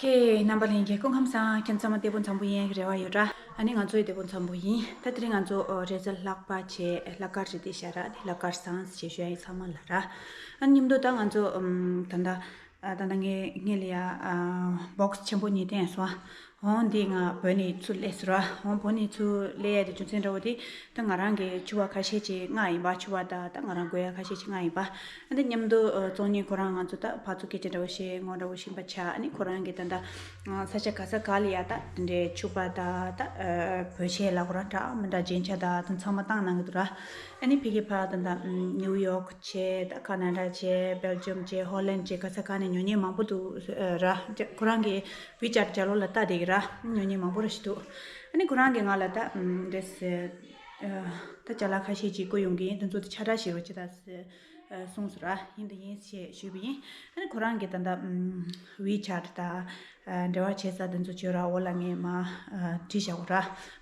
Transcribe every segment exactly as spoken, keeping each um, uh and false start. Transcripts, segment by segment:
ཨེ། རྣམ་པ་ལྷན་རྒྱས་སྐུ་ཁམས་བཟང་། ཁྱེད་ཚང་མ་བདེ་པོ་འཚམ་པོ་ཡིན་རེ་བ་ཡོད་ར། ཨ་ནི་ང་ཚོ་ཡི་བདེ་པོ་འཚམ་པོ་ཡིན། ད་དེ་རིང་ང་ཚོ་ཨོ་རེས་གཟའ་ལྷག་པ་བྱས་ལྷག་དཀར་རེད་དེ་ཤ་ར་ནི་ལྷག་དཀར་བཟང་ཞེས་ཞུ་ཡ་ཡིན་ཚང་མ་ལ་ར། ཨ་ནི་མཉམ་དུ་ད་ང་ཚོ་ཨམ་ད་ད་ད་ད་ངས་ངས་ལ་ཡ་ཨ་བོག་སི་ཆེན་པོ་གཉིས་བསྟན་སོང་། འོང་འདི་ང་བོད་ནས་ཚུར་སླེབས་སོང་ར། འོང་བོད་ནས་ཚུར་སླེབས་ཡ་དེ་རྒྱུ་མཚན་འདྲ་བོ་དེ་ད་ང་རང་གི་ཕྱུ་པ་ཁ་ཤས་ཅིག་མངགས་ཡིན་པ། ཕྱུ་པ་ད་ད་ང་རང་དགོས་ཡ་ཁ་ཤས་ཅིག་མངགས་ཡིན་པ། ཨ་འདི་མཉམ་དུ་ཨ་བཙོང་མཁན་ཁོ་རང་ང་ཚོ་ད་ཕར་ཚུར་སྐད་ཆ་འདྲ་བོ་བཤད་ངོ་འདྲ་བོ་ཤེས་པ་ཆགས། ཨ་ནི་ཁོ་རང་གི་ད་ད་ཨ་ས་ཆ་ག་ས་ག་ལ་ཡ་ད་དེ་འདྲའི་ཕྱུ་པ་ད་ད་ཨ་བོད་ཆས་ལ་ཁོ་རང་འདྲ་མི་འདྲ་རྒྱན་ཆ་ད་དེ་ཚང་མ་བཏང་གནང་གི་འདུག་ར། ཨ་ནི་ཕ་གི་ཕར་ད་ད་ཨམ་ནིའུ་ཡོག་བྱས་ད་ཁ་ན་ཌ་བྱས་སྦེལ་ཇམ་བྱས་ཧོ་ལན་བྱས་ག་ས་ག་ནས་ཉོ་མཁན་མང་པོ་འདུག་ཨ་ར། ཁོ་རང་གི་ཝི་ཅེཊ་ལྗགས་ལོགས་ལ་ལྟ་བསྡད་ཀྱི་ར། ཉོ་མཁན་མང་པོ་ར་ཞིག་འདུག་ཨ་ནི་ཁོ་རང་གིས་ང་ལ་ད་ཨམ་རེས་ཨ་ད་ཅ་ལག་ཁ་ཤས་ཅིག་བསྐུར་ཡོང་གི་ཡིན། དེ་ཚོ་དེ་ཆ་འདྲ་བྱེད་རོགས་བྱེད་ད་ཟེར་ཨ་གསུངས་སོང་ར། ཡིན་ད་ཡིན་ཞེས་ཞུས་པ་ཡིན། ཨ་ནི་ཁོ་རང་གིས་ད་ད་ཨམ་ཝི་ཅེཊ་ད་ཨ་འབྲེལ་བ་བྱེད་ས་དེ་ཚོ་བྱོས་ར། འོག་ལ་ངས་མར་ཨ་བྲིས་བཞག་གོ་ར།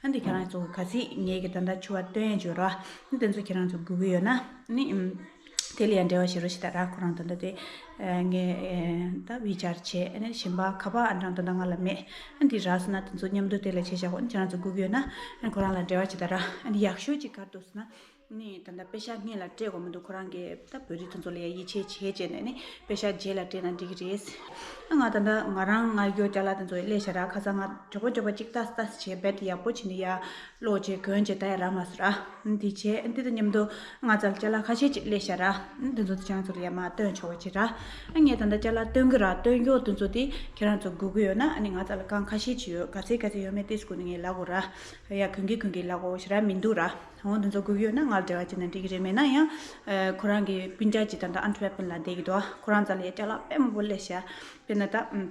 ཨ་ནི་ཁྱེད་རང་ཚོ་གལ་སྲིད་ངས་གི་ད་ད་ཕྱུ་པ་སྟོན་བྱོས་ར། ཨ་ནི་དེ་ཚོ་ཁྱེད་རང་ཚོ་དགོས་ཀྱི་ཡོད་ན་ཨ་ནི་ཨམ་དེ་ལ་ཡང་འབྲེལ་བ་བྱེད་རོགས་ཞེས་ད་ར། ཁོ་རང་ད་ལྟ་དེ་ཨ་ངས་ཨ་ད་ཝི་ཅེཊ་བྱས། ཨ་ནི་གཞན་པ་ཁ་པར་ཨང་གྲངས་ད་ལྟ་ང་ལ་མེད། ཨ་འདི་རག་སོང་ན་དེ་ཚོ་མཉམ་དུ་དེ་ལ་བྱས་བཞག་གོ། ཨ་ནི་ཁྱེད་རང་ཚོ་དགོས་ཀྱི་ཡོད་ན་ཨ་ཁོ་རང་ལ་འབྲེལ་བ་བྱེད་ད་ར། ཨ་འདི་ཡག་ཤོས་ཅིག་ག་རེ་འདུག་ཟེར་ན་ཨ་ནི་ད་ལྟ་པེ་ཤག་སྔོན་ལ་སྤྲད་དགོས་མི་འདུག་ཁོ་རང་གིས་ད་བོད་རིགས་དེ་ཚོ་ལ་ཡང་ཡིད་ཆེས་བྱས་བྱས་ནས་ཨ་ནི་པེ་ཤག་རྗེས་ལ་སྤྲད་ན་འགྲིག་གི་རེད། ཨ་ང་ད་ལྟ་ང་རང་ང་ཡོད་ཅ་ལག་དེ་ཚོ་ཡི་སླེབས་ཤག་ར། ཁ་སང་ང་མགྱོགས་པོ་མགྱོགས་པོ་ཅིག་ཏག་ཏག་བྱས་རྦད་དེ་ཡག་པོ་བྱས་ནས་ཡར་ལོག་བྱས་གོན་བྱས་ད་ཡ་རག་མ་སོང་ར། འདི་བྱས་འདི་དང་མཉམ་དུ་ང་རྩ་ལ་ཅ་ལག་ཁ་ཤས་ཅིག་སླེབས་ཤག་ར། འདི་ཚོ་དེ་ཁྱེད་རང་ཚོ་ལ་ཡ་མར་སྟོན་ཆོག་པ་ཅིག་ར། ཨ་ངས་ད་ལྟ་ཅ་ལག་སྟོན་གི་ར། སྟོན་རྒྱུ་དེ་ཚོ་དེ་ཁྱེད་རང་ཚོ་དགོས་ཀྱི་ཡོད་ན་ཨ་ནི་ང་རྩ་ལ་རྐང་ཁ་ཤས་ཅིག་ཡོད། ག་ཚད་ག་ཚད་ཡོད་མེད་དེ་སྒོ་ནས་ངས་ལབ་དགོས་ར། ཡ་གོན་གི་གོན་གི་ལབ་དགོས་ཞེ་དྲག་མི་འདུག་ར། འོ་འདི་ཚོ་དགོས་ཀྱི་ཡོད་ན་ང་ལ་འབྲེལ་བ་བྱས་ན་འགྲིག་གི་རེད། མེད་ན་ཡང་ཨ་ཁོ་རང་གི་སྤུན་ཀྱག་ཅིག་ད་ལྟ་ཨན་ཊི་ཝེར་པན་ལ་བསྡད་ཀྱི་འདུག་ཁོ་རང་རྩ་ལ་ཡ་ཅ་ལག་དཔེ་མང་པོ་སླེབས་ཤག་དཔེར་ན་ད་ཨམ།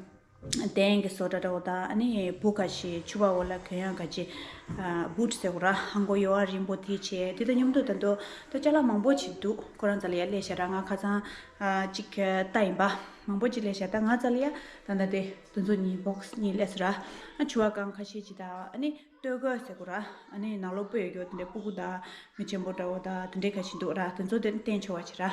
གདན་གྱི་བཟོ་གྲྭ་འདྲ་བོ་དང་ཨ་ནི་བུ་ཁ་ཤས་ཕྱུ་པ་འོག་ལ་གྱོན་ཡག་ག་ཅི་ཨ་བུ་ཊི་ཟེར་དགོས་ར། ཧང་གོ་ཡོ་ཨ་རིང་པོ་དེ་བྱས། དེ་དང་མཉམ་དུ་ད་དུང་ད་ཅ་ལག་མང་པོ་ཅིག་འདུག་ཁོ་རང་རྩ་ལ་ཡ་སླེབས་ཤག་ར། ང་ཁ་སང་ཨ་ཅིག་ལྟ་ཡིན་པ། མང་པོ་ཅིག་སླེབས་ཤག་ད་ང་རྩ་ལ་ཡ་ད་ད་དེ་དེ་ཚོ་གཉིས་བོག་སི་གཉིས་སླེབས་སོང་ར། ཨ་ཕྱུ་པ་རྐང་ཁ་ཤས་ཅིག་དང་ཨ་ནི་སྟོད་གོས་ཟེར་དགོས་ར། ཨ་ནི་ནང་ལོགས་སྤོས་ཡོད་རྒྱུ་དེ་འདྲའི་སྤུ་གུ་དང་མི་ཆེན་པོ་འདྲ་བོ་དང་དེ་འདྲའི་ཁ་ཤས་འདུག་ར། དེ་ཚོ་དེ་བསྟན་ཆོག་པ་བྱེད་ར།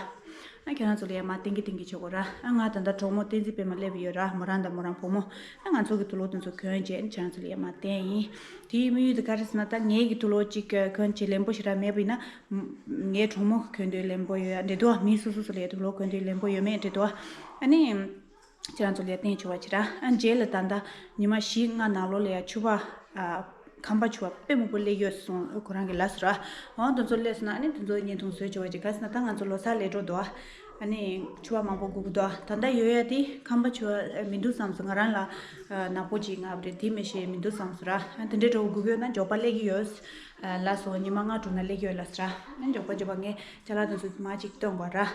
ཨ་ཁྱེད་རང་ཚོ་ལ་ཡ་མར་བསྟན་གི་བསྟན་གི་བྱེད་དགོས་ར། ཨ་ང་ད་ལྟ་གྲོགས་མོ་བསྟན་འཛིན་པད་མ་སླེབས་ཡོད་ར། མོ་རང་དང་མོ་རང་བུ་མོ། ཨ་ང་ཚོ་གི་དུག་ལོག་དེ་ཚོ་གྱོན་བྱས་ཨ་ཁྱེད་རང་ཚོ་ལ་ཡ་མར་བསྟན་ཡིན། དེའི་དམིགས་ཡུལ་དེ་ག་རེ་ཟེར་ན་ད་ངའི་གི་དུག་ལོག་ཅིག་གྱོན་བྱས་ལེན་པོ་ཞེ་དྲག་མེད་པ་ཡིན་ན་ངའི་གྲོགས་མོ་གི་གྱོན་དུས་ལེན་པོ་ཡོད་ཡ་འདྲེ་དུ་བ། མི་སོ་སོ་སོ་ལ་ཡ་དུག་ལོག་གྱོན་དུས་ལེན་པོ་ཡོད་མེད་འདྲེ་དུ་བ། ཨ་ནི། ཁྱེད་རང་ཚོ་ལ་བསྟན་ཆོག་པ་ཅིག་ར། ཨ་རྗེས་ལ་ད་ལྟ་ཉི་མ་བཞི་ལྔ་ནང་ལོགས་ལ་ཡ་ཕྱུ་པ་ཨ་ཁམས་པ་ཕྱུ་པ་དཔེ་མང་པོ་སླེབས་ཡོད་གསུངས། ཁོ་རང་གིས་ལབ་སོང་ར། འོ་དེ་ཚོ་སླེབས་སོང་ན་ཨ་ནི་དེ་ཚོ་བརྙན་ཐུང་བཟོས་ཆོག་པ་ཅིག་ག་ཟེར་ན་ད་ང་ཚོ་ལོ་གསར་སླེབས་འགྲོ་འདུག་ཨ་ནི་ཕྱུ་པ་མང་པོ་དགོས་ཀྱི་འདུག་ད་ལྟ་ཡོད་ཡ་དེ་ཁམས་པ་ཕྱུ་པ་མི་འདུག་བསམ་སོང་། ང་རང་ལ་ཨ་ནག་པོ་ཅིག་མངགས་པ་རེད། དེ་མི་ཤེས་མི་འདུག་བསམ་སོང་ར། ཨ་དེ་འདྲའི་འདྲ་བོ་དགོས་ཀྱི་ཡོད་ན་མགྱོགས་པ་སླེབས་ཀྱི་ཡོད་ལབ་སོང་། ཉི་མ་ལྔ་དྲུག་ནང་སླེབས་ཀྱི་ཡོད་ལབ་སོང་ར། ཨ་མགྱོགས་པ་མགྱོགས་པ་ངས་ཅ་ལག་དེ་ཚོ་མར་ཅིག་སྟོན་དགོས་ར།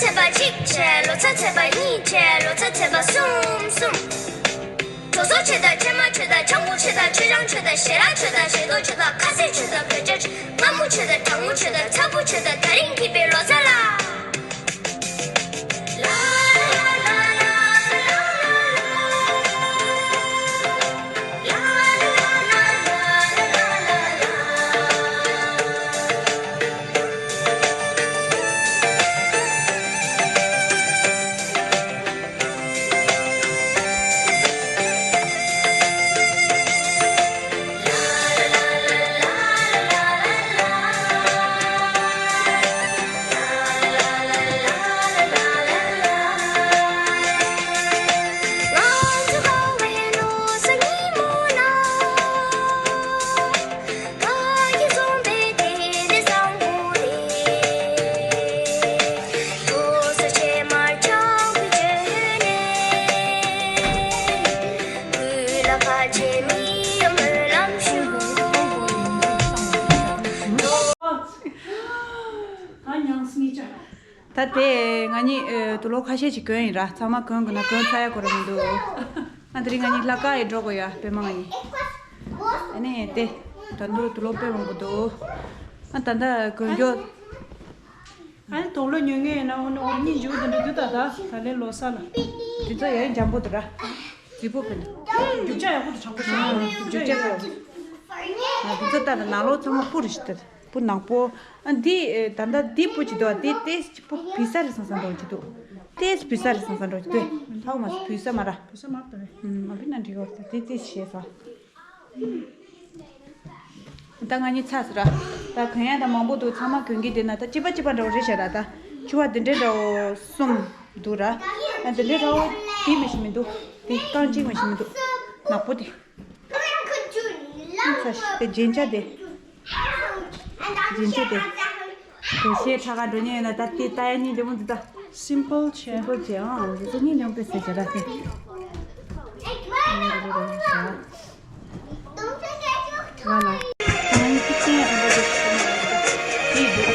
ཚེས་པ་གཅིག་བྱས། ལོ་ཙཱ་ཚེས་པ་གཉིས་བྱས། ལོ་ཙཱ་ཚེས་པ་གསུམ་གསུམ། གྲོ་སོ་ཆོས་དང་ཕྱེ་མ་ཆོས་དང་ལྕགས་མོ་ཆོས་དང་ཆོས་ཆང་ཆོས་དང་ཞལ་ལག་ཆོས་དང་ཞལ་ཏོག་ཆོས་དང་ཁ་ཟས་ཆོས་དང་བོད་ཇ་ཆོས། སྔ་མོ་ཆོས་དང་དྲང་མོ་ཆོས་དང་ཚ་པོ་ཆོས་དང་ད་རིང་སྐྱིད་པའི་ལོ་ཙཱ་ལ། ད་དེ་ང་གཉིས་ཨེ་དུག་ལོག་ཁ་ཤས་ཅིག་གོན་ཡིན་ར། ཚང་མ་གོན་དགོས་ན་གོན་ཚར་ཡ་གོ་ར་མི་འདུག་ཨ་དེ་རིང་ང་གཉིས་ལྷ་ཁང་ཡི་འགྲོ་དགོས་ཡ། པད་མ་ང་གཉིས། ཨ་ནི་དེ་ད་དུང་དུག་ལོག་དཔེ་མང་པོ་འདུག་ཨ་ད་ད་གོན་རྒྱུ། ཨ་ནི་དུག་ལོག་ཉོ་མཁན་ཡིན་ན་འོ་ནི་འོ་གཉིས་འཇུག་དེ་འདྲ་འདུག་ད་ད་ད་ལན་ལོ་གསར་ལ། དེ་ཚོ་ཡ་ཡི་འཇམ་པོ་འདུག་ར། རྫིག་པོ་དཔེ་འདུག་རྒྱུ་ཆ་ཡག་པོ་དང་དྲང་པོ་ཞིག་རྒྱུ་ཆ་ཡག་པོ། ང་དེ་ཚོ་ལྟ་ན་ནང་ལོགས་ཚང་མ་སྤུ་རེད་ཤི་ད། སྤུ་ནག་པོ། ཨ་འདི་ཨེ་ད་ལྟ་འདི་སྤུ་ཅིག་འདུག་ཨ། དེ་ཏེས་སྤུ་བུད་ས་རེད་བསམ་བསམ་འདྲ་བོ་ཅིག་འདུག་ཏེས་བུད་ས་རེད་བསམ་བསམ་འདྲ་བོ་ཅིག་འདུག་ཧ་གོ་མ་སོང་། བུད་ས་མ་ར། བུད་ས་མ་རེད་ད་རེད། ཨུམ། མ་བུད་ན་འགྲིག་གོ་ད། དེ་ཏེས་བྱས་ས། ད་ང་གཉིས་ཚར་སོང་ར། ད་གོན་ཡ་ད་མང་པོ་འདུག་ཚང་མ་གོན་གྱི་བསྡད་ན་ད་གཅིག་པ་གཅིག་པ་འདྲ་བོ་རེད་ཤག་ར། ད་ཕྱུ་པ་འདི་འདྲའི་འདྲ་བོ་གསུམ་འདུག་ར། ཨ་འདི་འདྲའི་འདྲ་བོ་དེ་མི་ཤེས་མི་འདུག་དེ་རྐང་གཅིག་མི་ཤེས་མི་འདུག་ནག་པོ་དེ། ཚ་ཤི་དེ་རྒྱན་ཆ་དེ། རྒྱན་ཆ་དེ། དེ་ཤེས་ཁྲ་ཁ་འགྲོ་མཁན་ཡོད་ན་ད་དེ་ལྟ་ཡ་གཉིས་བདེ་མོ་འདུག་ད། སིམ་པལ་བྱས། སིམ་པལ་བྱས་ཨང་། འདི་ཚོ་གཉིས་ཡང་དཔེ་ཟེར་བྱ་ར་དེ། ང་ལ། ང་ཡི་ཏིག་ཏིག་ཡང་དེ་འདྲ་འདུག་དེ་འདུག་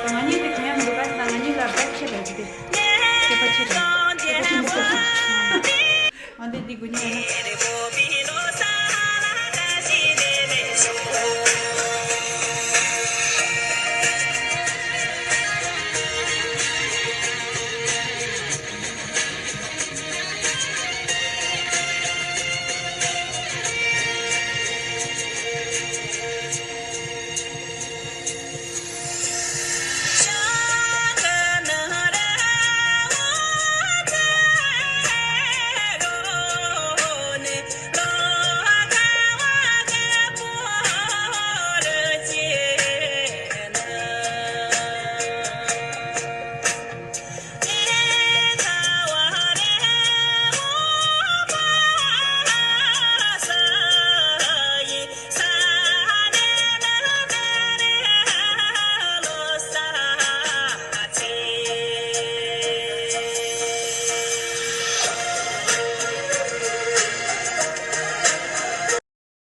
ང་གཉིས་དེ་གང་ཡང་མི་འདུག་ག་ང་གཉིས་ལ་བེད་ཆེ་རེད་དེ། ཁྱད་པར་ཆེ་རེད། ཁྱད་པར་ཆེ་མི་འདུག་ཨ་འདི་འདི་དགོས་ཉེ་ཡིན་ན་